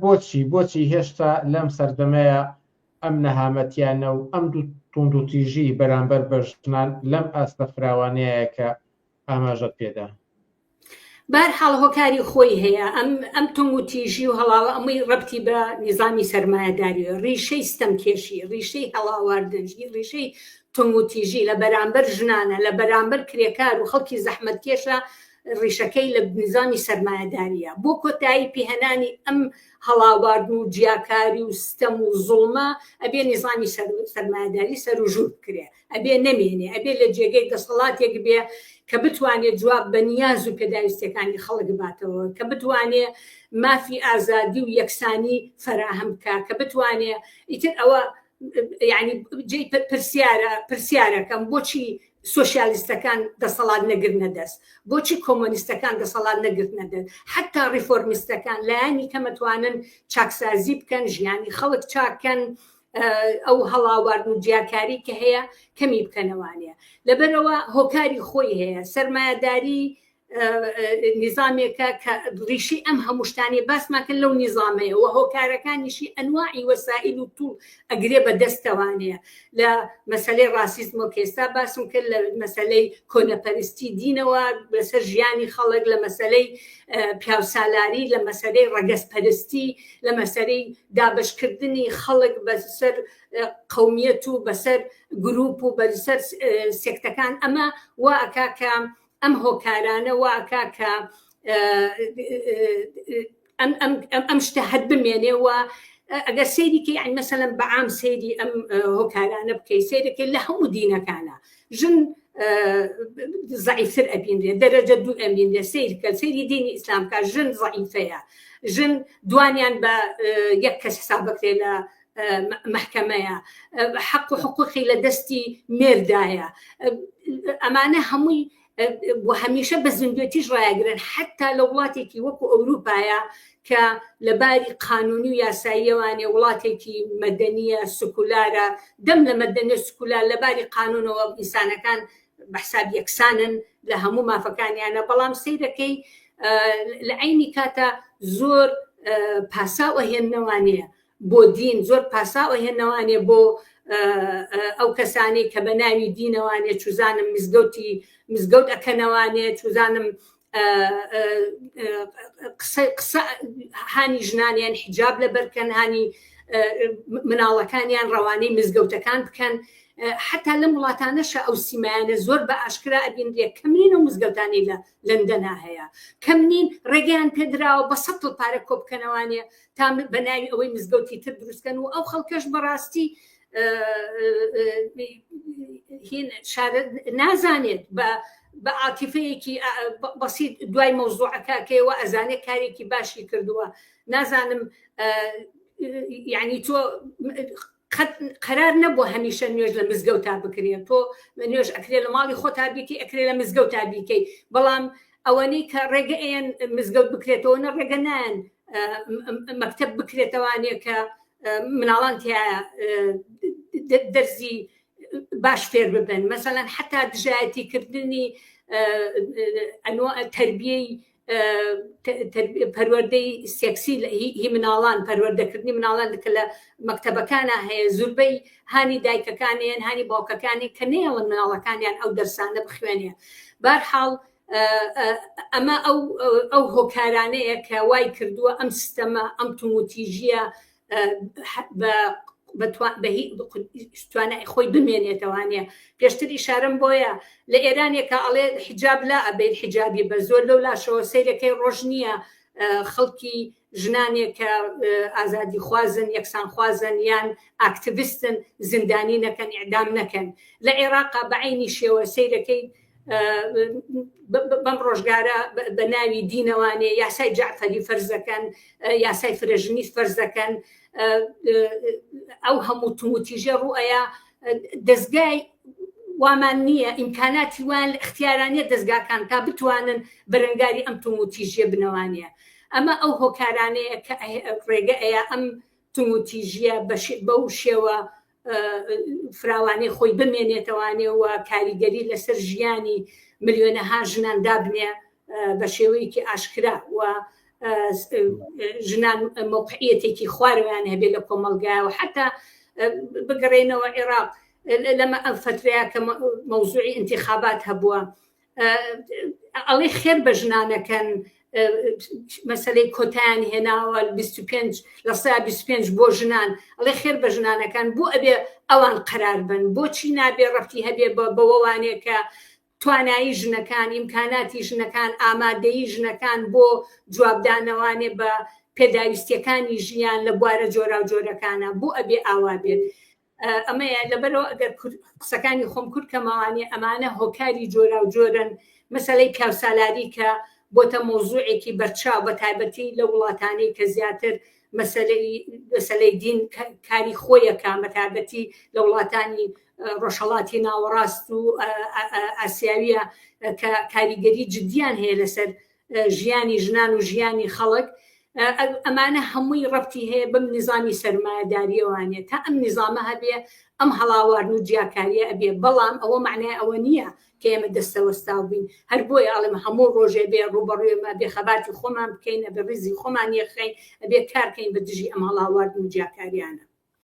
بۆچی بۆچی هێشتا لەم سەردەمەیە ئەم نەهامەتیانە و ئەم توندوتیژی بەرامبەر بە ژنان لەم ئاستە فراوانەیە کە ئاماژەت پێدا؟ بەهەرحاڵ هۆکاری خۆی هەیە ئەم ئەم تونگ و تیژی و هەڵاوە ئەمەی ڕەبتی بە نیزامی سەرمایەداریەوە ڕیشەی ستەمکێشی ڕیشەی هەڵاواردن ڕیشەی تونگ و تیژی لە بەرامبەر ژنانە لە بەرامبەر کرێکار و خەڵکی زەحمەتکێشە ڕیشەکەی لە نیزامی سەرمایەداریە بۆ کۆتایی پێهێنانی ئەم هەڵاواردن و جیاکاری و ستەم و زوڵمە ئەبێ نیزامی سەرمایەداری سەروژوور بکرێ ئەبێ نەمێنێ، ئەبێ لە جێگەی دەسەڵاتێک بێ کە بتوانێ جواب بە نیاز و پێداویستیەکانی خەڵک باتەوە، کە بتوانێ مافی ئازادی و یەکسانی فەراهەم بکا، کە بتوانێ ئیتر ئەوە یعنی جێی پرسیارە پرسیارەکەم بۆچی سۆسیالیستەکان دەسەڵات نەگرنە دەست بۆچی کۆمۆنیستەکان دەسەڵات نەگرتنە دەست حتا ڕیفۆرمیستەکان لایەنی کەمەتوانن چاکسازی بکەن ژیانی خەڵک چاکەن ئەو هەڵاواردن و جیاکاری کە هەیە کەمی بکەنەوانە لەبەرەوە هۆکاری خۆی هەیە سەرمایەداری نیزامێکە کە ڕیشی ئەم هەموو شتانەی باسمان کرد لەو نیزامەیە و هۆکارەکانیشی ئەنواعی وەسائل و توڵ ئەگرێ بە دەستەوانەیە لە مەسلەی ڕاسیزم و کێستا باسم کرد لە مەسلەی کۆنەپەرستی دینەوە لەسەر ژیانی خەڵک لە مەسلەی پیاوسالاری لە مەسلەی ڕەگەزپەرستی لە مەسەلەی دابەشکردنی خەڵک بەسەر قەومیەت و بەسەر گروپ و بەسەر سێکتەکان ئەمە وا ئەکا کە ئەم هۆکارانە وا ئەکا کە ئەم ئەم ئەم شتە هەر بمێنێ و ئەگەر سەیری کەی یعنی مەسەلەن بە عام سەیری ئەم هۆکارانە بکەی سەیرەکەی لە هەموو دینەکانە ژن زەعیفتر ئەبینرێ دەرەجە دوو ئەبینرێ سیر کە سەیری دینی ئیسلام کە ژن زەعیفەیە ژن دوانیان بە یەک کەس حساب بکرێ لە محکەمەیە حەق و حقوقی لە دەستی مێردایە ئەمانە هەمووی و هەمیشە بە زیندوێتیش ڕایگرن حتا لە وڵاتێکی وەکو ئەوروپایە کە لە باری قانونی و یاساییەوانێ وڵاتێکی مەدەنیە سکولارە دەم لە مەدەنیە سکولار لە باری قانونەوە ئینسانەکان بە حساب یەکسانن لە هەموو مافەکانیانە بەڵام سەیرەکەی لە عینی کاتە زۆر پاساو ئەهێننەوانەیە بۆ دین زۆر پاساو ئەهێنەوانێ بۆ ئەو کەسانەی کە بە ناوی دینەوانێ چوزانم مزگەوتی مزگەوت ئەکەنەوانێ چوزانم قسە هانی ژنانیان حیجاب لەبەرکەن هانی مناڵەکانیان ڕەوانەی مزگەوتەکان بکەن حتا لەم وڵاتانەشە ئەو سیمایانە زۆر بە ئاشکرا ئەبینرێ کەم نین و مزگەوتانی لە لەندەنا هەیە کەم نین ڕێگەیان پێدراوە بە سەتڵ پارە کۆ بکەنەوانێ تا بە ناوی ئەوەی مزگەوتی تر دروستکەن و ئەو خەڵکەش بەڕاستی شارە نازانێت بە بە عاتیفەیەکی بەسیت دوای مەوزوعەکە کەوە ئەزانێت کارێکی باشی کردووە نازانم یعنی تۆ قەرار نەبووە هەمیشە نوێژ لە مزگەوتا بکرێت تۆ نوێژ ئەکرێ لە ماڵی خۆتا بیکەی ئەکرێ لە مزگەوتا بیکەی بەڵام ئەوەنەی کە ڕێگە ئەیەن مزگەوت بکرێتەوە نە ڕێگە نایەن مەکتەب بکرێتەوانێ کە مناڵان تیا دەرزی باش فێر ببن مەسەلەن حتا دژایەتی کردنی تربیەی پەروەردەی سێکسی هی مناڵان پەروەردەکردنی مناڵان کە لە مەکتەبەکانە هەیە زوربەی هانی دایکەکانیان هانی باوکەکانی کە نێڵن مناڵەکانیان ئەو دەرسانە بخوێنێ بارحاڵ ئەمە ئەو ئەو هۆکارانەیە کە وای کردووە ئەم سیستەمە ئەم توموتیژیە توانای خۆی بمێنێتەوانە پێشتر ئیشارم بۆیە لە ئێرانێکە ئەڵێ حجاب لا ئەبێت حجابی بە زۆر لەو لاشەوە سەیرەکەی ڕۆژ نییە خەڵکی ژنانێک کە ئازادی خوازن یەکسان خوازن یان ئاکتیڤستن زیندانی نەکەن ئیعدام نەکەن لە عێراقا بە عینی شێوە سەیرەکەی بەم ڕۆژگارە بە ناوی دینەوانێ یاسای جەعفەری فەرزەکەن یاسای فرەژنی فەرزەکەن ئەو هەموو توموتیژە ڕوئەیە دەستگای وامان نییە ئیمکاناتی وان لە اختیارانە دەستگاکان تا بتوانن بەرەنگاری ئەم توموتیژیە بنەوانە ئەمە ئەو هۆکارانەیە کە ڕێگە ئەیە ئەم توموتیژیە بەو شێوە فراوانی خۆی بمێنێتەوانێ و کاریگەری لەسەر ژیانی ملیۆنەها ژنان دابنێ بە شێوەیەکی ئاشکرا و. ژنان مەوقعیەتێکی خوارەوەیان هەبێت لە کۆمەڵگایە و حتا بگەڕێنەوە عێراق لەمە ئەم فترەیە کە مەوزوعی انتخابات هەبووە ئەڵێ خێر بە ژنانەکەن مەسلەی کۆتایان هێناوە 25 لە 25 بۆ ژنان ئەڵێ خێر بە ژنانەکان بۆ ئەبێ ئەوان قەرار بن بۆچی نابێ ڕەتی هەبێ بەوەوانێ کە توانایی ژنەکان، ئیمکاناتی ژنەکان، ئامادەیی ژنەکان بۆ جوابدانەوانێ بە پێداویستیەکانی ژیان لە بوارە جۆراوجۆرەکانە بۆ ئەبێ ئاوا بێت ئەمەیە لەبەرەوە ئەگەر قسەکانی خۆم کورت کەمەوانێ ئەمانە هۆکاری جۆراوجۆرن مەسەلەی پیاوسالاری کە بۆتە مەوزوعێکی بەرچاو بە تایبەتی لە وڵاتانەی کە زیاتر مەسەلەی مەسەلەی دین کاری خۆیەکە بە تایبەتی لە وڵاتانی ڕۆژهەڵاتی ناوەڕاست و ئاسیاویە کە کاریگەری جدیان هەیە لەسەر ژیانی ژنان و ژیانی خەڵک ئەمانە هەمووی ڕەبتی هەیە بەم نظامی سەرمایەداریەوانێ تا ئەم نظامە هەبێ ئەم هەڵاوارن و جیاکاریە ئەبێ بەڵام ئەوە معنای ئەوە نییە کە ئێمە دەستەوەستاو بین هەر بۆیە ئەڵێم هەموو ڕۆژێ بێ ڕووبەڕووێمە بێ خەباتی خۆمان بکەین ئەبێ ڕیزی خۆمان یەکخەین ئەبێ کارکەین بە دژی ئەم هەڵاواردن و جیاکاریانە.